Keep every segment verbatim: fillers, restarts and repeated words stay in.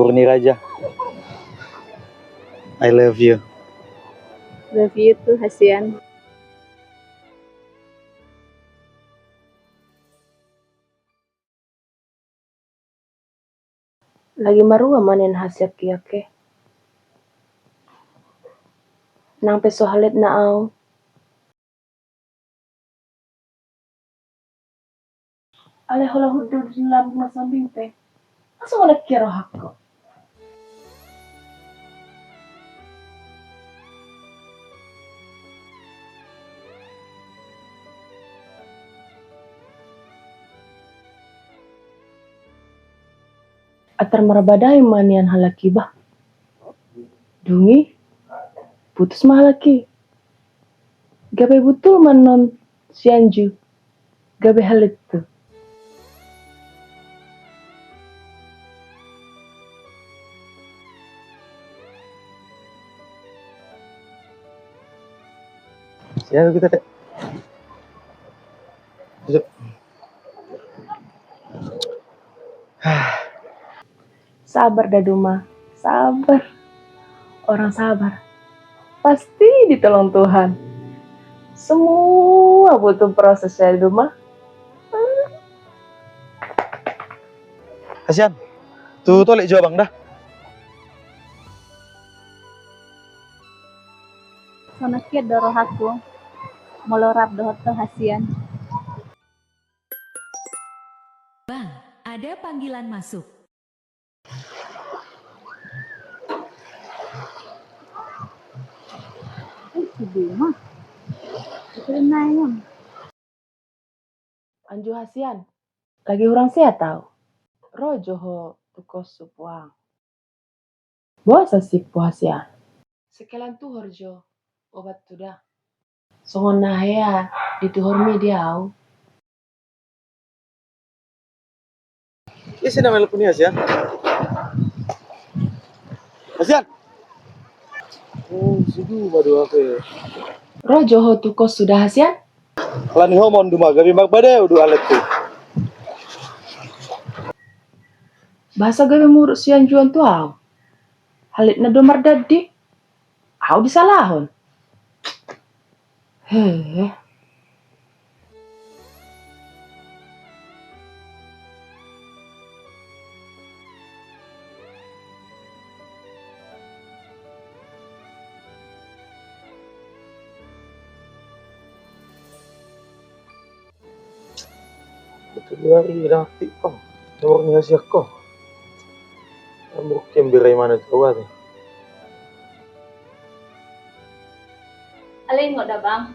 Kurni Raja, I love you. Love you too, Hasian. Lagi marua ma nian hasian i angke. Nang pe so haletna au. Alai holan hundul di lambung na sambing pe. Asa holan kia rohangku. Antar marbadai ma nian halak i bah. Dung i putus ma halak i. Gabe butul ma non si Anju. Gabe halet tu. Siap kita, Dek. Masuk. Sabar da Duma, sabar. Orang sabar pasti ditolong Tuhan. Semua butuh proses ya Duma. Hasian, tu toilet jo abang da. Songon i do rohangku. Molo rap dohot ho Hasian. Bang, ada panggilan masuk. Eh, si Bima. Itu naeng. Anju Hasian, lagi hurang sehat au. Ro jo ho tu koshu puang. Boasa sip ho Hasian? Sekalian tuhor jo obat tu da. Songon na hea dituhormi di au. Ise na manelpon i Hasian? Hasian. Oh, si Duma do ape. Ro jo ho tu koshu da Hasian. Alani ho ma on Duma gabe marbadai au do halet tu. Boasa gabe muruk si Anju on tu au. Haletna do mardadi. Au disalahon. He. Betul dua hari dah aktif kau. Nomor ni hasil kau. Ambruk yang berai mana tu kau ada. Alai ingot da bang,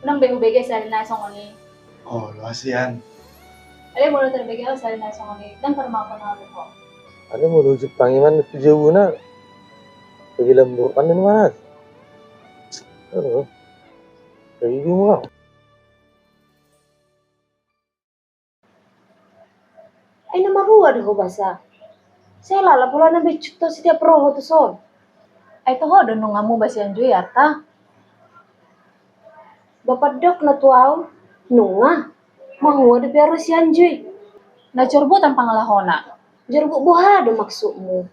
unang be hubege sahali na songon i. Olo Hasian. Alai molo tarbege au sahali na songon i, ndang tarmangkon au be ho. Alai molo jumpangi mana tu jabu na. Kebilang buruk mana ni mana. Olo. Jadi bingung au. Ai na marua do ho basa. Sai lalap holan na becuk tu setiap ro ho tu son. Ai toho do nunga mubasi Anju i arta. Ba pandok na tu au nunga. Mahua do pe ro si Anju i. Na jorbutan pangalahona. Jorbut boha do maksudmu?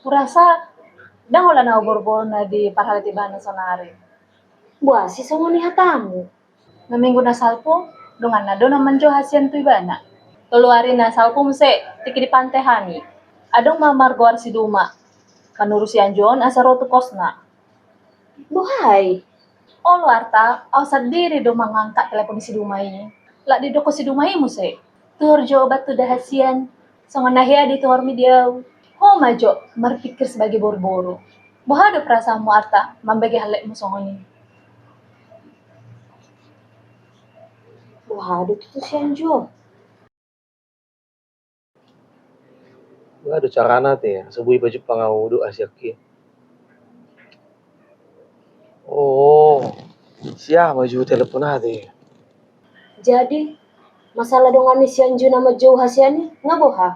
Hurasa ndang holan au borbor na di parhalati bahan na sonari. Boasi songon i hatamu. Na minggu na salpu, donganna do na manjou Hasian tu ibana. Tolu ari na salpu muse, tingki di pante hami. Adong ma margoar si Duma. Manuru si Anju on asa ro tu kosna. Boha i? Olo arta, au sandiri do mangangkat telepon ni si Duma i. Lak didok ho si Duma i muse. Tuhor jo obat tu da Hasian. Songon na hea dituhormi di au. Ho ma jo marpikir sebagai boruboru. Boha do perasaanmu arta mambege haletmu songon i? Boha do tutu si Anju on? Boha do carana te, asa boi pajumpang au dohot Hasian i. Oh, sia ma jo telepon ate. Jadi, masalah dongan ni si Anju na manjou Hasian i, nga boha?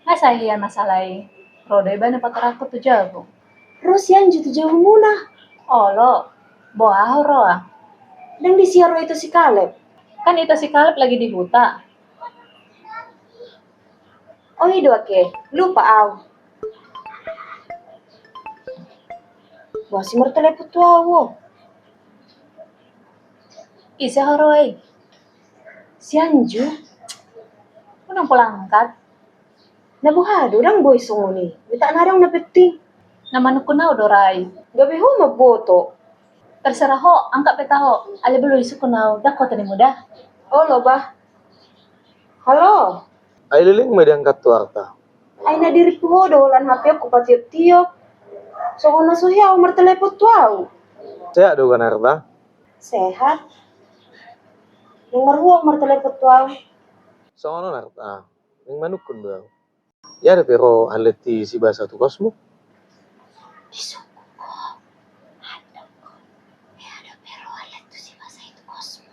Nga sai hea masalah i, ro do ibana patorangku tu jabu. Ro si Anju tu jabumuna? Olo, boha ho ro ah. Ndang disi ro ito si Kaleb? Kan ito si Kaleb lagi di huta. O i do ake, lupa au. Boasa i martelepon tu au o. Ise ho ro i? Si Anju. Unang pola angkat. Na boha do, ndang boi songon i. Betak na adong na penting. Na manungkun au do ra i. Gabe ho mamboto. Terserah ho, angkat pe taho. Alai molo isungkun au, ndang ho tanimu da. Olo bah. Halo. Ai leleng ma diangkat tu Arta. Ai na dirimpu ho do holan H P-ku patiop-tiop. Songon na so hea au martelepon tu au. Sehat do kan Arta? Sehat. Naeng marhua au martelepon tu au. Songon on Arta. Naeng manungkun do au. Ia dope ro hallet ni si Basa tu kosmu? Disungkun ho. Andok ho. Ia dope ro hallet tu si Basa i tu kosmu.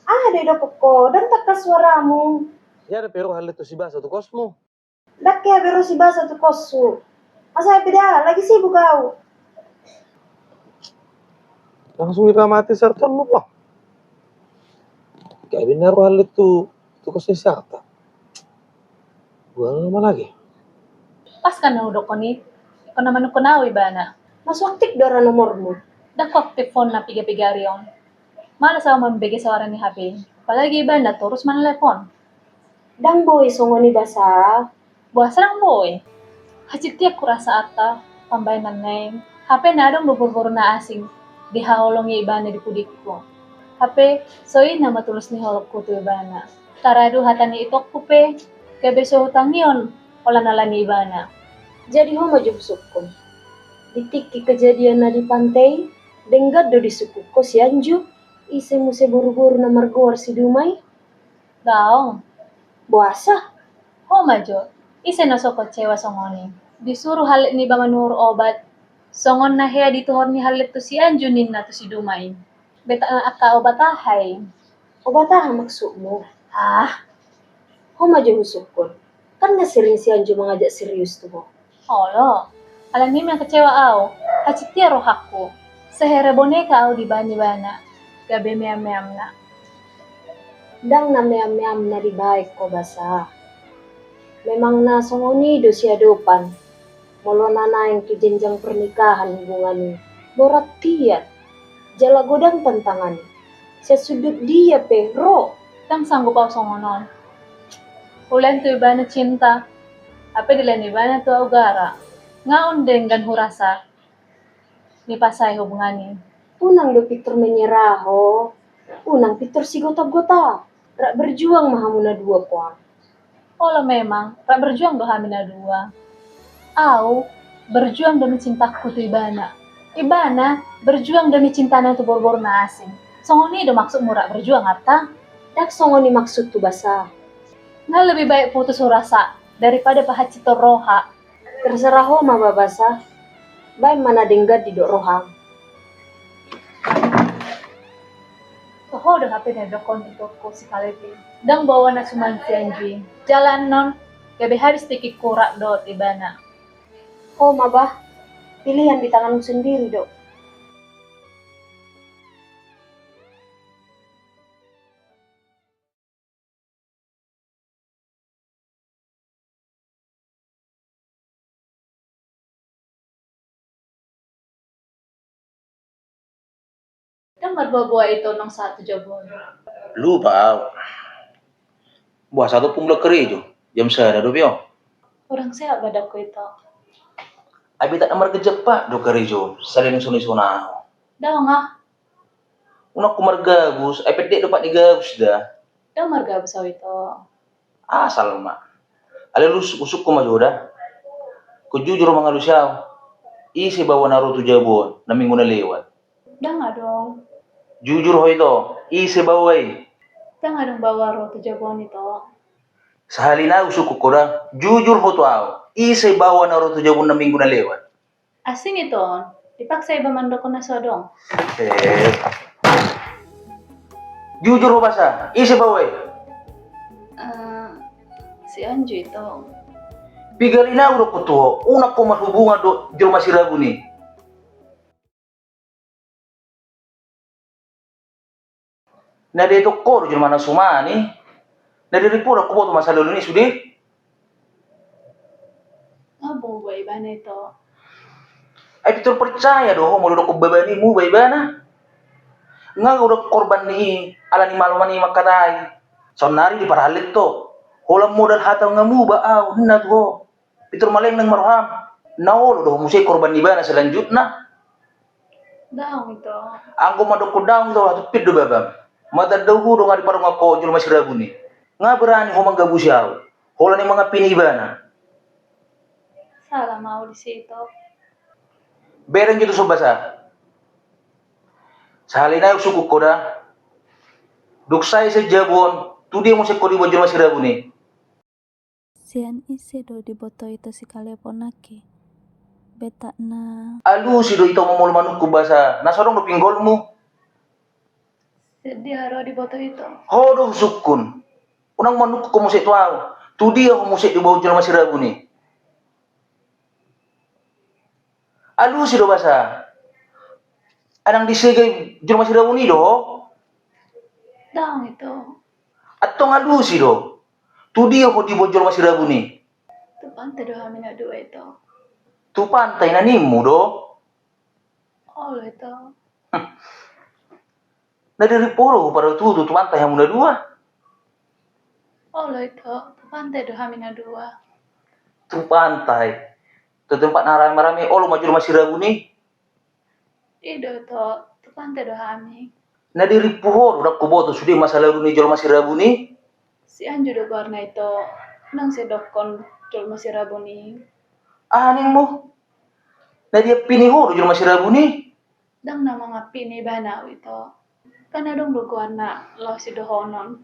Aha do didok ho, ndang tangkas suaramu. Ia dope ro hallet tu si Basa tu kosmu? Ndang hea be ro si Basa tu koshu. Masa ai pe da, lagi sibuk au. Langsung diramati si Arta on lupa. Gabe na ro hallet tu, tu kos ni si Arta. Boha ma lagi. Pas kan na hudokhon i, ingkon na manungkun au ibana. Masuang tik do ra nomormu. Ndang huaktif hon na piga-piga ari on. Males au mambege suara ni H P. Apalagi ibana torus manelpon. Ndang boi songon i Basa. Boasa ndang boi? Hansit tiap hurasa Arta, pambahenan na i. Hape na adong do boru-boru na asing dihaholongi ibana di pudingku. Hape so i nama tulus ni holongku tu ibana. Taradu hata ni itongku pe, gabe so hutangihon holan ala ni ibana. Jadi ho ma jo husungkun. Di tingki kejadian na di pante i, denggan do disungkun ho si Anju. Ise muse boru-boru na margoar si Duma i? Daong. Boasa? Ho ma jo, ise na so kecewa songon i? Disuru hallet niba manuhor obat, songon na hea dituhor ni hallet tu si Anju ninna tu si Duma i. Betak na angka obat aha i? Obat aha maksudmu? Ah. Ho ma jo husungkun. Kan nga sering si Anju mangajak serius tu ho. Olo, alani i ma kecewa au, hansit tiap rohangku. Sehere boneka au dibaen ibana, gabe meam-meamna. Ndang na meam-meamna dibaen ho Basa. Memang na songon i do siadopan. Molo na naeng tu jenjang pernikahan hubungan i, borat hian. Jala godang tantangan. Sian sundut dia pe ro. Ndang sanggup au songon on. Hulehon tu ibana cinta, hape dilehon ibana tu au gara. Nga on denggan hurasa. Ni pas ai hubungan i. Unang do pintor menyerah ho. Unang pintor sigotap-gotap. Rap berjuang ma hamu na dua poang. Olo memang, rap berjuang do hami na dua. Au berjuang demi cintaku tu ibana. Ibana berjuang demi cintana tu boru-boru na asing. Songon i do maksudmu rap berjuang, Arta? Ndang songon i maksudku, Basa. Nga lebih baik putus hurasa daripada pahansiton roha. Terserah ho ma, Basa. Baen ma na denggan didok roham. Toho do hape na didokhon itongku si Kaleb i. Ndang baoa na suman si Anju i. Jala annon, gabe habis tingkingku rap dohot ibana. Ho ma bah, pilihan di tanganmu sendiri do. Ndang marboa-boa ito naung sahat tu jabu on? Lupa au. Boasa do pung mulak karejo, jam sada dope on. Kurang sehat badanku ito. Ai betak na margejap pat do karejo on, salelengon songon i songon ahu. Daong ah. Unang ho margabus, ai pendek do pat ni gabus da. Ndang margabus au ito. Asal ma. Alai husungkun ma jo da. Ho jujur mangalusi au. Ise baoa na ro tu jabu on na minggu na lewat? Ndang adong. Jujur ho ito, ise baoa i? Ndang adong baoa ro tu jabu on ito. Sahali nai husungkun ho da, jujur ho tu au. Ise baoa na ro tu jabu on na minggu na lewat? Asing ito on, dipaksa iba mandok na so adong. Eh. Jujur ho Basa, ise baoa i? Eh, si Anju ito. Piga ari nai hudok tu ho, unang ho marhubungan dohot jolma Sirabun i. Na dietong ho do jolma na suman i. Na diripu do huboto masa lalu ni sude. Nga muba ibana, Ito. Ai pintor percaya do ho molo dokkon baba ni muba ibana. Nga godang korban ni i ala ni malo ma ni mangkatai. Saonnari diparhallet ho. Holan modal hata nga muba au, ninna tu ho. Pintor malengneng ma roham. Na olo do ho muse korban ni ibana selanjutna. Daong, Ito. Anggo mandokkon daong, Ito, hatumpit do babam. Matandahon ho do nga diparungak ho jolma si Rabun i. Nga berani ho manggabusi au. Holan i mangampini ibana. Sala ma au disi, Ito. Bereng jo tu son basa. Sahali nai husungkun ho da. Dung sae sian jabu on, tu dia muse ho diboan jolma si Rabun i? Sian ise do diboto Ito si Kaleb on nangkin? Betakna. Alusi do Ito molo manungkun basa, na so adong do pinggolmu. Sian dia ro diboto Ito? Ho do husungkun. Unang manungkun ho muse tu au. Tu dia ho muse diboan jolma si Rabun i? Alusi do basa. Ai ndang disegei jolma si Rabun i do ho? Daong, Ito. Antong alusi do. Tu dia ho diboan jolma si Rabun i? Tu pantai do hami na dua, Ito. Tu pantai na nimmu do? Olo, Ito. Na diripu ho do huparatutu tu pantai hamu na dua? Olo, Ito, tu pantai do hami na dua. Tu pantai? Tu tempat na rame-rame, olo ma jolma si Rabun i? I do, Ito, tu pantai do hami. Na diripu ho do ndang huboto sude masa lalu ni jolma si Rabun i? Si Anju do goarna, Ito, ndang sai dokkon jolma si Rabun i. Aha ninmu? Na diampini ho do jolma si Rabun i? Ndang na mangampini ibana au, Ito. Kan adong do goarna laho sidohonon.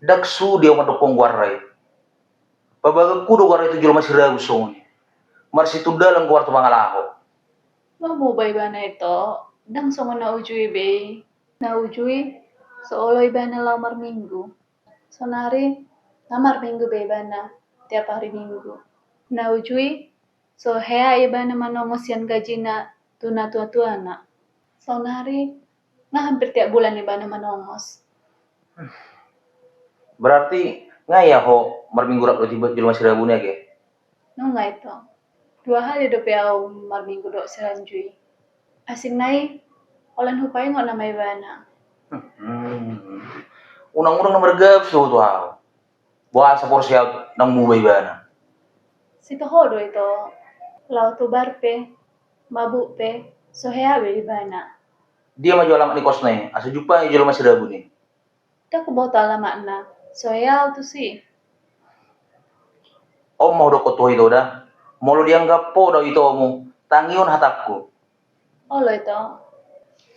Ndang sude au mandokkon goarna i. Pabaganku do goarna i tu jolma si Rabun songon i. Marsitunda lang goar tu pangalaho. Nga muba ibana, Ito. Ndang songon na uju i be. Na uju i so olo ibana laho marminggu. Saonari nga marminggu be ibana tiap ari Minggu. Na uju i so hea ibana manongos sian gajina tu natua-tuana. Saonari nga hampir tiap bulan ibana manongos. Berarti nga ia ho marminggu rap dohot jolma si Rabun i age? Nunga, Ito. Dua hali dope au marminggu dohot si Anju i. Asingna i holan hupaingot nama ibana. Hmm. Unang-unang na margabus do ho tu au. Boasa porsea ndang muba ibana? Sitoho do, Ito. Laho tu bar pe, mabuk pe, so hea be ibana. Dia ma jo alamat ni kosna i, asa jumpa i jolma si Rabun i? Ndang huboto alamatna, so hea au tusi. On ma hudokkon tu ho, Ito, da. Molo dianggap poda itomu, tangihon hatangku. Olo, Ito.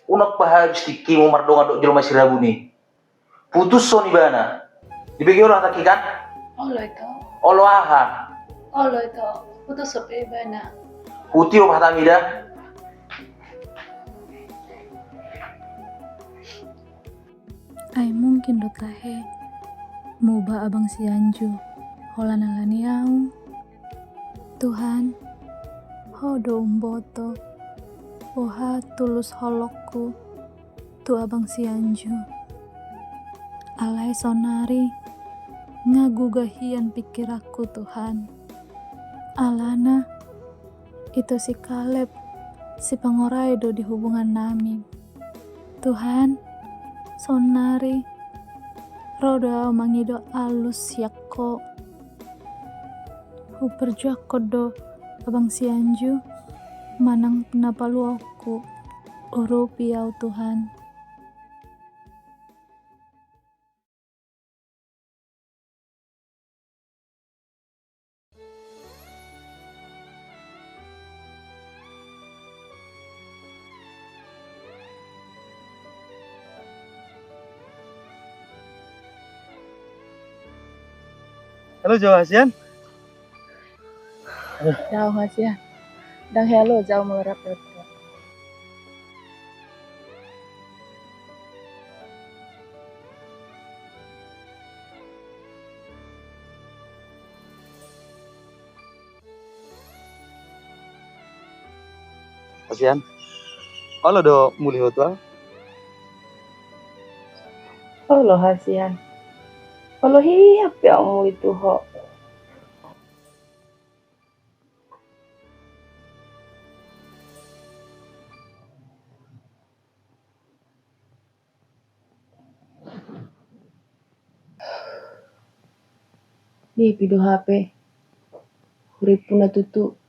Unang pahabis tingkimu mardongan dohot jolma si Rabun i. Putushon ibana. Dibege olo hatangki kan? Olo, Ito. Olo aha? Olo, Ito. Putushon pe ibana. Hutio ma hatami da. Ai mungkin do tahe muba abang si Anju holan ala ni au? Tuhan, ho do umboto boha tulus holongku tu abang si Anju. Alai saonari nga gugah hian pingkiranku, Tuhan. Alana ito si Kaleb sipangorai do di hubungannami. Tuhan, saonari ro do au mangido alus sian Ho. Huperjuangkon do abang si Anju manang na paluaonku. Urupi au, Tuhan. Halo, jau hasian? Jau hasian. Ndang hea lo jau molo rap dohot ho. Hasian, olo do muli ho tu au? Olo, hasian. Olo hian pe au muli tu ho. Nipi do hape hurimpuna tutu.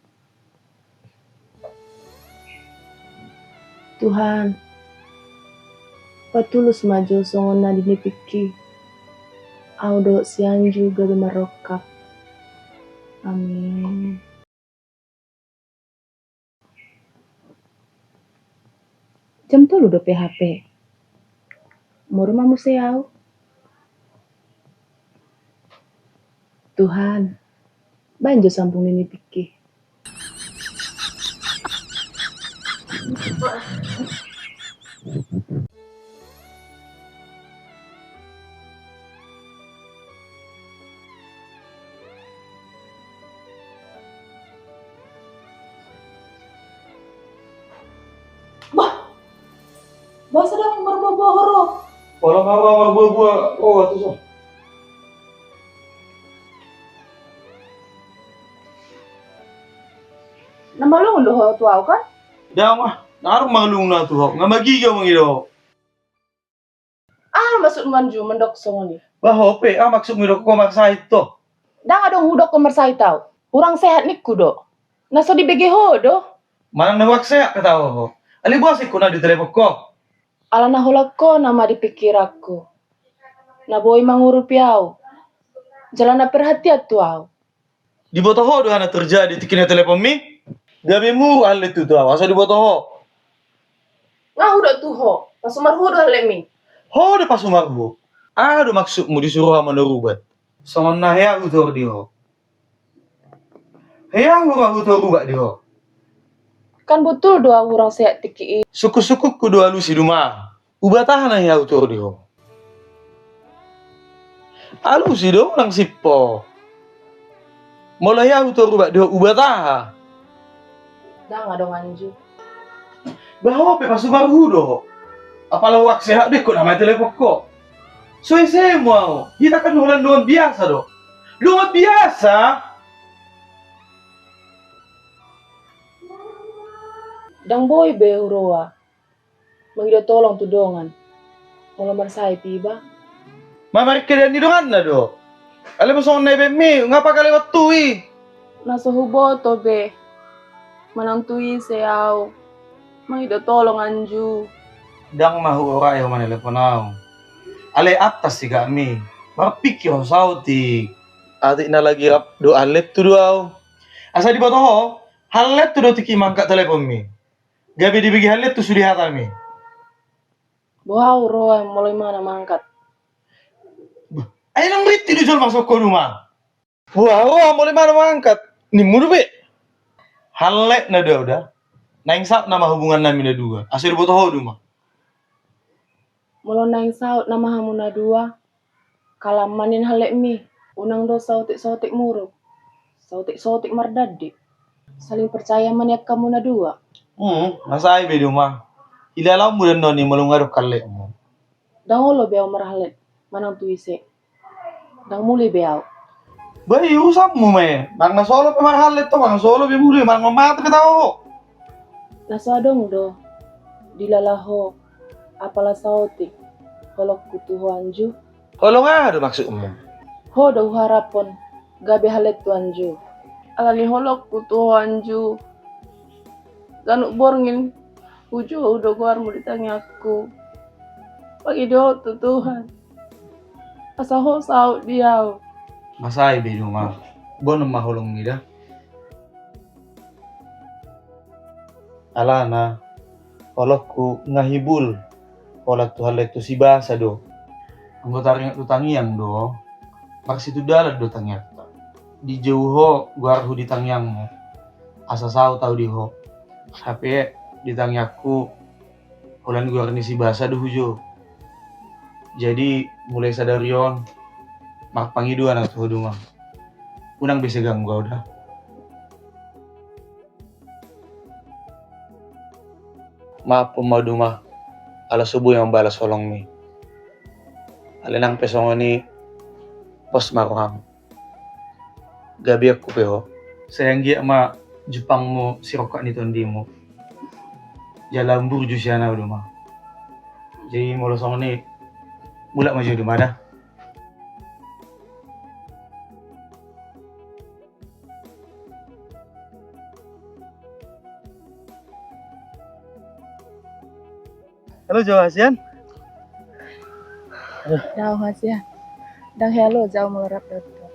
Tuhan, patulus ma jo songon na di nipingki, au dohot si Anju gabe marrongkap. Amin. Jam tolu dope hape. Moru ma muse au. Tuhan, baen jo sambung ni nipingki. Bah, bah, sedang marbuah-buah ho ro. Pola marbuah-buah ho, atu so. Na malungun do ho tu au kan? Ndang, ah, ndang adong malungun au tu ho, nga magiga mangido ho. Aha maksudmu Anju mandok songon i? Bah, ho pe, aha maksudmu didok ho marsahit ho? Ndang adong hudok ho marsahit au. Hurang sehat ningku do. Na so dibege ho do. Manang na hurang sehat hata ho. Alai boasingku na ditelepon ho. Alana holan ho nama di pingkiranku. Na boi mangurupi au. Jala na perhatian tu au. Diboto ho do aha na terjadi tingki na telepon mi? Gabe muru hallet tu au, asa diboto ho. Nga hudok tu ho, pasumar ho do hallet mi. Ho do pasumar ho. Aha do maksudmu disuru ho manorubat? Songon na hea hutor di ho. Hea hura hutor ubat di ho. Kan botul do au hurang sehat tingki i. Sungkun-sungkunku do alusi do ma. Ubat aha na hea hutor di ho? Alusi do nang simpo. Molo hea hutor ubat di ho, ubat aha? Ndang adong Anju. Bah, ho pe pasumar ho do ho. Apala hurang sehat do ingkon nama telepon ho. So ese mu au. Hita kan holan dongan biasa do. Dongan biasa. Ndang boi be huroha mangido tolong tu dongan molo marsahit iba. Ma marhite ni donganna do. Alai molo songon na ibaen mi, nga pagalewon tu i. Na so huboto be manang tu ise au mangido tolong Anju. Ndang ma huorai ho manalepon au. Alai atas sigak mi, marpingkir ho saotik. Atik na lagi rap do hallet tu do au. Asa diboto ho, hallet tu do tingki mangkat telepon mi. Gabe dibege hallet tu sude hata mi. Boha huroha molo imana mangkat? Bah, ai nang riti do jolma songko do ma. Boha huroha molo imana mangkat? Nimmu do be. Hallet na do au da. Naeng saut nama hubungan nami na dua. Asa diboto ho do ma. Molo naeng saut nama hamu na dua, kalam ma nian hallet mi, unang do saotik-saotik muruk, saotik-saotik mardandi. Saling percaya ma nian hamu na dua. Hmm, na sai be do ma. Ilalaonmu do annon i molo nga adong halletmu. Ndang olo be au marhallet manang tu ise. Ndang muli be au. Bah, i urusanmu ma i. Manang na so olo pe marhallet ho, manang na so olo pe muli, manang na mate pe tau ho. Na so adong do dilala ho apala saotik holongku tu ho Anju. Holong aha do maksudmu? Ho do huharaphon gabe hallet tu Anju. Alani holongku tu ho Anju, ganup borngin hujou do goarmu di tangiangku. Pangidohon tu Tuhan asa ho saut di au. Na sai be do ma. Boan ma holongmi da. Alana holongku nga hibul, holan tu hallet tu si basa do. Anggo taringot tu tangiang do, marsitundalan do tangiangta. Dijou ho goarhu di tangiangmu, asa saut au di ho. Hape di tangiangku holan goar ni si basa do hujou. Jadi mulai sadari on marpangidoan au tu ho do ma. Unang be sai ganggu au da. Maaf ma do ma, ala so boi mambalas holongmi. Alai nang pe songon i, Pos ma roham. Gabeanku pe ho. Sai anggiat ma jumpangmu sirongkap ni tondimu. Jala umburju sian ahu do ma. Jadi molo songon i, mulak ma jo di ma da. Halo, jauh hasian? Jauh hasian. Ndang hea lo jauh molo rap dokter.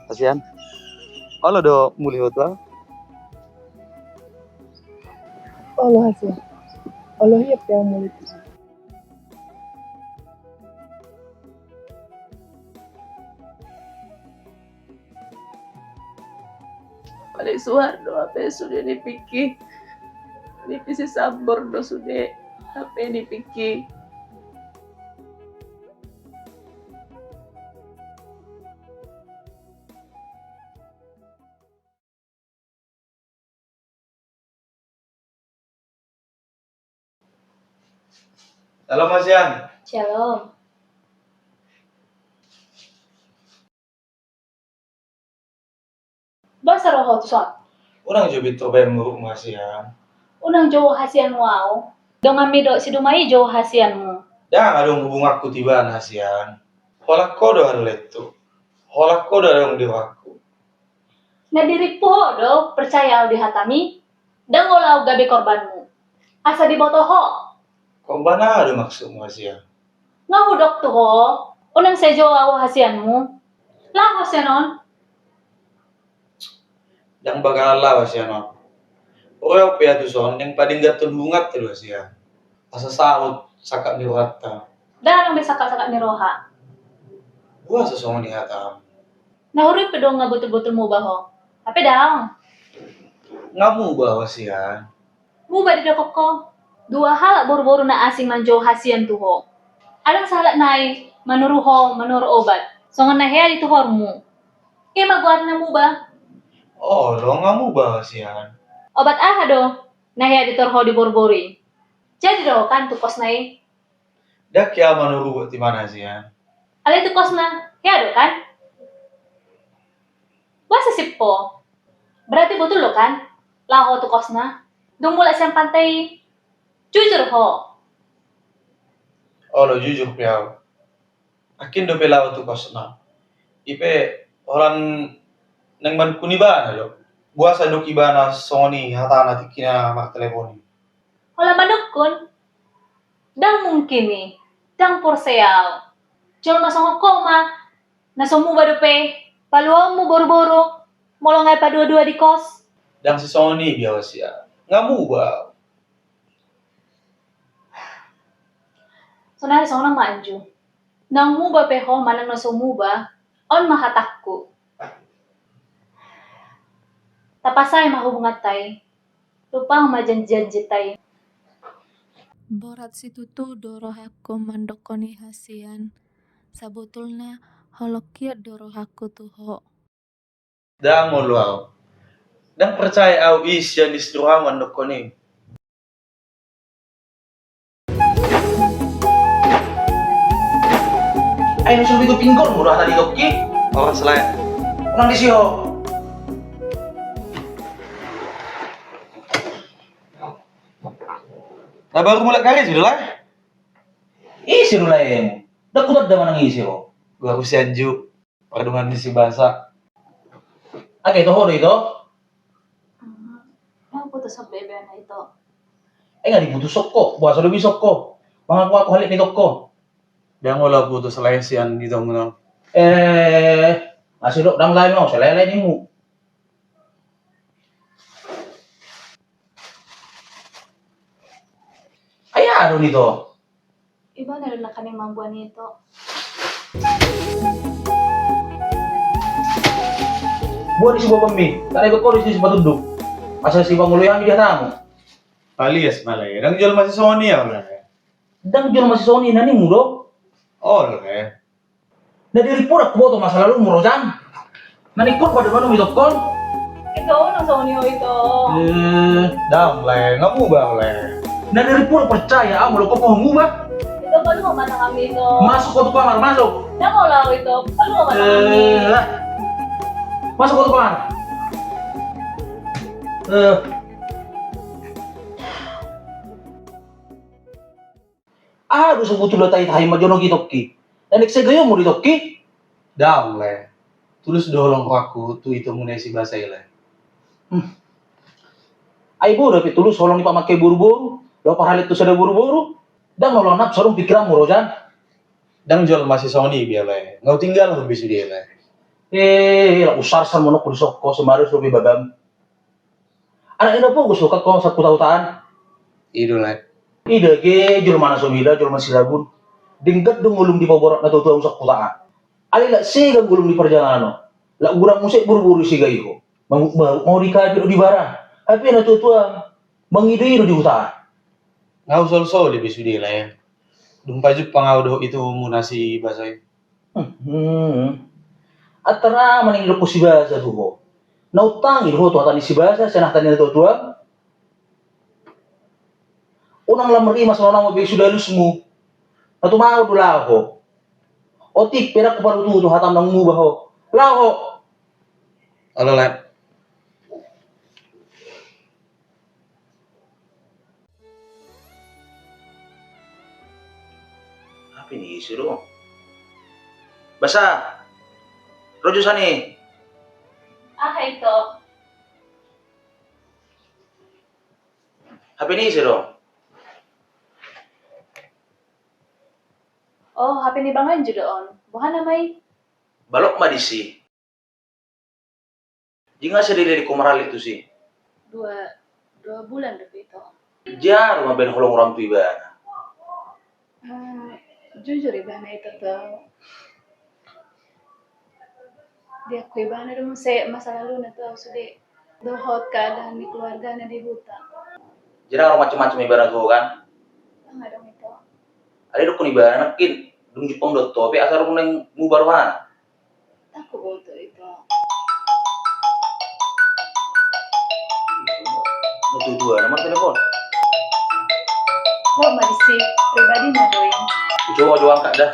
Hasian, olo do muli ho tu ahu? Olo hasian, olo hian pe ahu muli tu ahu. Paling suar do hape sude nipikki. Nipisi sambor do sude hape nipikki. Shalom, Mas Yan. Shalom. Boasa ro ho tuson? Unang jo pintor baen murukmu, Mas Yan. Unang jou hasianmu ahu. Donganmi dohot si Duma i jou hasianmu. Ndang adong hubunganku tu ibana, Mas Yan. Holan ho do haluaonku. Holan ho do adong di rohangku. Na dirimpu ho do percaya ahu di hatami, ndang olo ahu gabe korbanmu. Asa diboto ho. Korban aha do maksudmu, Mas Yan? Nga hudok tu ho, unang sai jou ahu hasianmu. Laho sian on. Ndang bagalan laho sian on. Ro pe ahu tuson, naeng padengganhon hubunganta do, Mas Yan. Asa saut sangkap ni rohanta. Ndang adong be sangkap-sangkap ni roha. Boasa songon i hatamu? Na huroha pe do nga botul-botul muba ho. Hape daong. Nga muba ho, Mas Yan. Muba didok ho. Dua halak boru-boru na asing manjou hasian tu ho. Adong sahalak nai manuru ho manurhon obat. Songon na hea dituhormu. I ma goarna muba. Olo, nga muba ho, Mas Yan. Obat aha do na hea dituhor ho di boru-boru i? Jadi do ho kan tu kosna i? Ndang hea manuru obat tu ibana, Mas Yan. Alai tu kosna hea do kan? Boasa sip ho? Berarti botul do kan laho ho tu kosna dung mulak sian pantai i? Jujur ho. Olo, jujur pe ahu. Nangkin dope laho tu kosna. I pe holan naeng manungkun ibana do. Boasa didok ibana songon i hatana tingki na martelepon i? Holan manungkun? Ndang mungkin i. Ndang porsea ahu. Jolma songon ho ma na so muba dope paluaonmu boru-boru molo nga dipadua-dua di kos. Ndang sisongon i be, Mas Yan. Nga muba. Sonari songon on ma anju. Naung muba pe ho manang na so muba, on ma hatangku. Tapasae ma hubunganta i. Tupa ma janji-janjinta i. Borat situtu do rohangku mandokkon i, hasian. Sabotulna holong hian do rohangku tu ho. Ndang olo ahu. Ndang percaya ahu i sian isi roham mandokkon i. Ai nusul itu pinggol mulu hata didok i. Orang selain. Orang di sio. Na baru mulak karejo do lae. Ise do lae? Ndang hutanda manang ise ho. Gua aku si Anju. Pardongan ni si Basa. Ake toho do ito. Nga putus ho be ibana ito. Eh, nga diputus ho. Boasa do bisa ho mangaku-aku halak ni tongko? Ndang olo putus lae sian ito muna. Eh, masih do ndang lae mau selele nimu. Ai aha do ito. Ibana do na kane mambuan ito. Buat di sebuah pembi, tak ada kau di sini sepatu duduk. Masa si bang ulu yang dia tamu. Palias malai, ndang jual masih soni ya, ndang jual masih soni nani mudo. Oh, eh. Na diri pura huboto masa lalumu, Rojan. Na ningkon pade manum itongkon. Ito, unang songon i ho, Ito. Eh, dang, Leng, nga muba, Leng. Na diri pura percaya, ah, molo ho muba. Ito, paluahon ma tanganmi, Ito. Masuk ho tu kamar, masuk. Dang, olo, Ito. Paluahon ma tanganmi. Eh, masuk ho tu kamar. Eh. Aha do sebetulna tahi-tahi ma jonok itongki? Naeng sai gayo mu di itongki? Dang, Leng. Tulus do holong rohangku tu itomuna si Basa i, Leng. Hmm. Ai boi dope tulus holong ni pamangke boru-boru, laho parhallet tu sada boru-boru. Dang holong nafsu adong pikiranmu, Rojan. Dang jolma sisongon i be, Leng. Nga hutinggalhon be sude, Leng. Eh, laho husarsar monokku di son ho, so marus dope babam. Anak ni na pogos do ho sahuta-hutaan. I do, Leng. Ida ge jolma na so mila, jolma sirabun. Denggan do ngolum di paborhat na tua-tua sahuta-hutaan an. Alai lak sega ngolum di parjalanan on. Lak godang muse boru-boru sigaihon. Manguk-manguk ma ho di kafe dohot di baran. Hape na tua-tua mangido-ido di huta an. Nga husolsoli be sude, Leng. Dung pajumpang ahu dohot itomuna si Basa i. Hmm. Antara ma naeng didokkon si Basa tu ho. Na hutangi do ho tu hata ni si Basa, sian hata ni na tua-tua. Unang lam rimas, unang be sude alusmu. Na tumangihon do laho. Otik pe dang hupalututu hatam naung muba ho. Laho. Olo, Leng. Hape ni ise do? Basa. Ro jo sani. Aha, Ito? Hape ni ise do? Oh, hape ni Bang Anju do on. Boha nama i? Balok ma disi. Jala nga sada dilehon ho marhallet tusi? Dua, dua bulan dope, Ito. Jala ma baen holong roham tu ibana? Eh, jujur ibana, Ito, tu au. Diakui ibana do muse masa laluna tu au sude. Dohot keadaan ni keluargana di huta. Jala nga ro macam-macam ibana tu ho, kan? Nga adong, Ito. Alai didokkon ibana nangkin, dung jumpang dohot ho pe asa dung naeng muba rohana. Dang huboto, Ito. Na tua-tua na martelepon. Ho ma disi, pribadi na do i. Coba jo angkat da.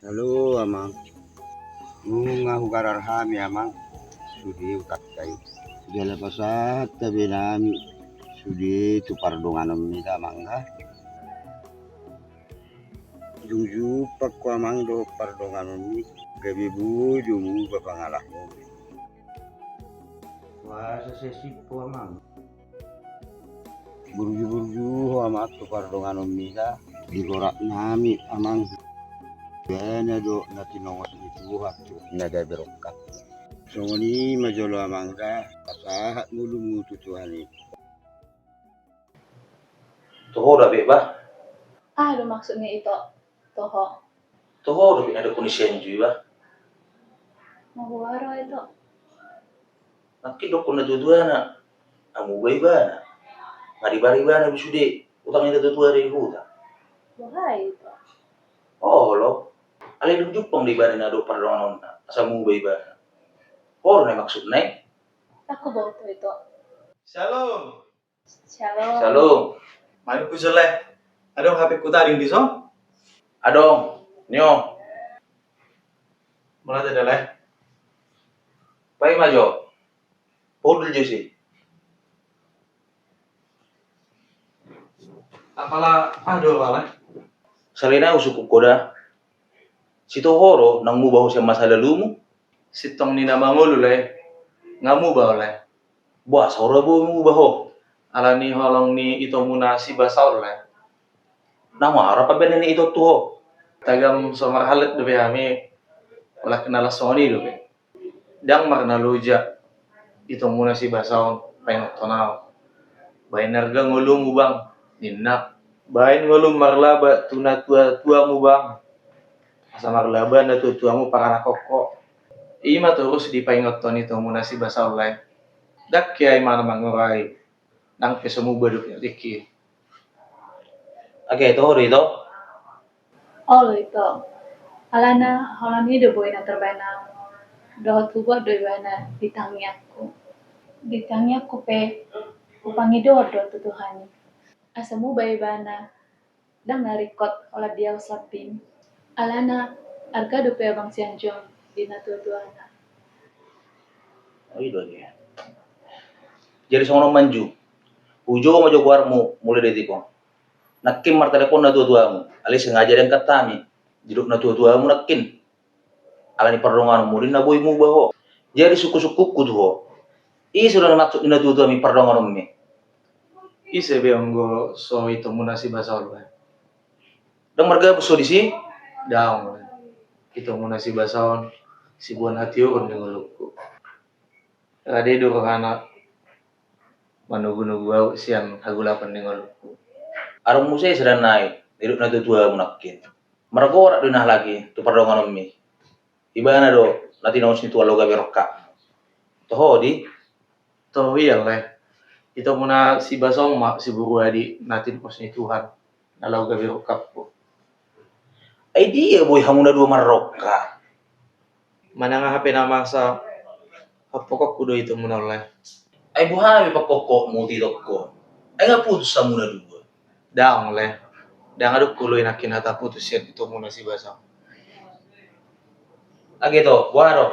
Halo, Amang. Nunga hugarar hami, Amang. Sude hutangkai. Jala pasahat hape nami sude tu pardonganonmi da, Amang, da. Dung jumpang ho, Amang, dohot pardonganonmi, gabe boi do muba pangalahonmi. Boasa sai simpu, Amang? Burju-burju ho, Amang, tu pardonganonmi da. Di gorak nami, Amang. Ibana do na tinongos ni Tuhan tu na gabe rongkap. Songon i ma jolo, Amang, da. Pasahat ngolum tu Tuhan i. Toho da be, bah. Aha do maksudna, Ito? Toho. Toho do be na didokkon ni si Anju i, bah. Nga huboto, Ito. Nangkin didokkon na tua-tuana, nga muba ibana. Nga dibari ibana be sude utang ni na tua-tua di huta. Boha, Ito? Olo. Alai dung jumpang do ibana na dohot pardonganonna, asa muba ibana. Ho do na i maksudna i? Dang huboto, Ito. Shalom. Shalom. Shalom. Main ku jele. Adong hape ku tading dison? Adong. Nio. Mauliate da, Leh. Paima jo. Podul jo si. Apala, aha do, Leh? Sahali nai husungkun ho da. Sitio ho do naung muba ho sian masa lalumu? Sintong ni na mangolu, Leh. Nga muba, Leh. Boasa so ra boi muba ho? Ala ni holong ni itomuna si Basa on, Leh. Na mara pambahenan ni ito tu ho? Tagam so marhallet dope hami, alai na laos songon i dope. Dang marnaloja itomuna si Basa on paingothon au. Baen arga ngolum, Bang, ninna. Baen ngolum marlaba tu na tua-tuamu, Bang. Asa marlaba na tua-tuamu paranakhon ho. I ma torus dipaingothon itomuna si Basa on, Leh. Ndang hea imana mangurai, nang pe so muba dope tingki. Age, toho do ito? Olo ito. Alana holan i do boi na tarbahen ahu. Dohot huboan do ibana di tangiangku. Di tangiangku pe hupangidohon do tu Tuhan i asa muba ibana. Ndang na ringkot holan di ahu sambing. Alana arga dope abang sian John di natuatuana. O, i do age. Jadi songon on ma anju. Hujou ma jo goarmu mulai detik on. Nangkin martelepon natuatuamu. Alai sengaja dengkat hami. Didok natuatuamu nangkin. Alani pardonganonmu do i na boi muba ho. Jadi sungkunsungkunku tu ho. Ise do na maksud ni natuatuami pardonganonmi? Ise be anggo so itomuna si Basa on? Ndang margabus ho disi? Ndang. Itomuna si Basa on siboan hatiuron ni ngolungku. Rade do rohana manogunogu ahu sian hagolapan ni ngolungku. Adong muse sada nai, didok natuatuamu nangkin. Margorak do i na halak i tu pardonganonmi. Ibana do na tinomus ni Tuhan laho gabe rongkapmu. Toho di? Toho ia, Lae. Itomuna si Basa on ma si boru Adi na tinomus ni Tuhan na laho gabe rongkapku. Ai dia boi hamu na dua marrongkap? Manang aha pe na masa, hapokohonku do itomuna on, Lae. Ai boha be pangkokohonmu tu itongku? Ai nga putus hamu na dua? Ndang, Lae. Ndang adong hu olo i nangkin hata putus sian itomuna si Basa. Age ito, boha do?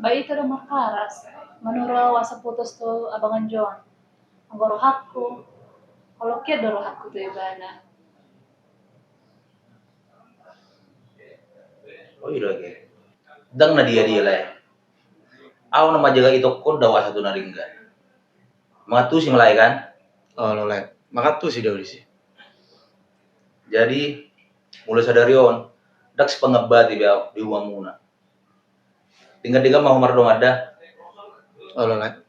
Ba ito do marharas manuru ahu asa putus tu abangan John. Anggo rohangku, holong hian do rohangku tu ibana. O, i do age. Ndang na diadia, Lae. Ahu na manjaga itongku on dao asa tu na denggan. Mangantusi ma, Lae, kan? Olo, Lae. Mangantusi do ahu disi. Jadi mulai sadari on, ndang sipangambati be ahu di hubunganmuna. Denggan-denggan ma ho mardongan da. Olo, Lae.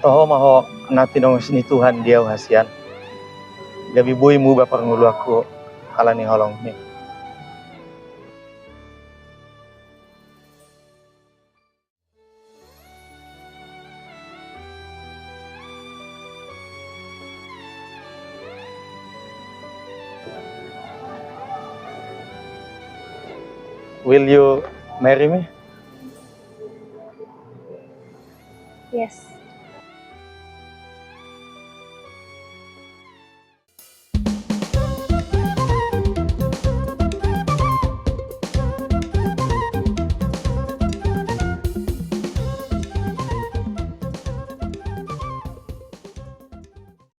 Toho ma ho na tinomus ni Tuhan di ahu hasian. Gabe boi muba parngoluanku ala ni holongmi. Will you marry me?